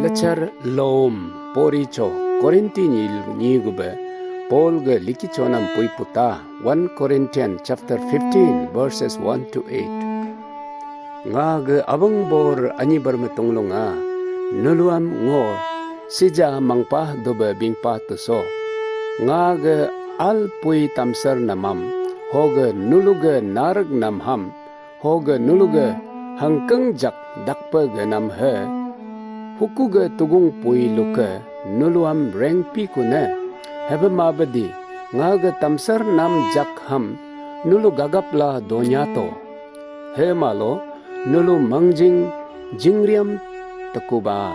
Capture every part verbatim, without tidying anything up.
Kachar lom pori cho Korinti nyi nyi gube Paul ge liki chonam pui puta, one Corinthians chapter fifteen verses one to eight. Nga ge abang bor anyi barme tunglung a, nuluam ngo sija mangpa dube bingpa tuso. Nga ge al pui tamsar namam, hoge nuluge narag namham, hoge nuluge hangkeng jak dakpe ge nam he. Hukuge tugung pui luke nuluam rengpi kune. Hebe mabedi nga ge tamsar nam jak ham nulu gagap la donya to. He malo nulu mangjing jingriam tekuba.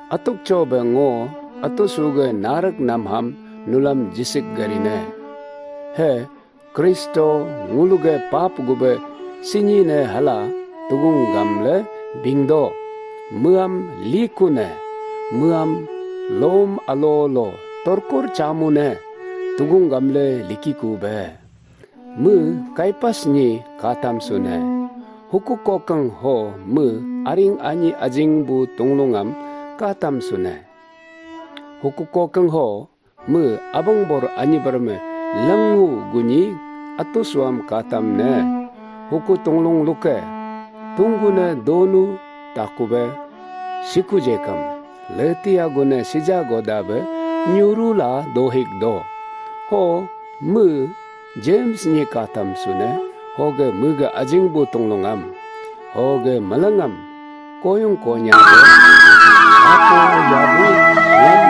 Atuk chobe ngo atu suge narak nam ham nulam jisik garine. He Kristo nguluge pap gube sinyi ne hala tugung gamle bingdo. Muam liku ne, muam lom alo lo torkur chamu ne tugung gamle likiku be. Mu Kaipas nyi katam sune. Huku kokeng ho mu aring anyi ajing bu tunglungam katam sune. Huku kokeng ho mu abang bor anyi barme langu gunyi atu suam katam ne. Huku tunglung luke tunggune donu takube siku jekam leti agune sija godabe nyuru la dohik do. Ho mu James nyi katam sune, hoge muge ajing bu tunglungam, hoge malangam koyung konya be apo yabu ngam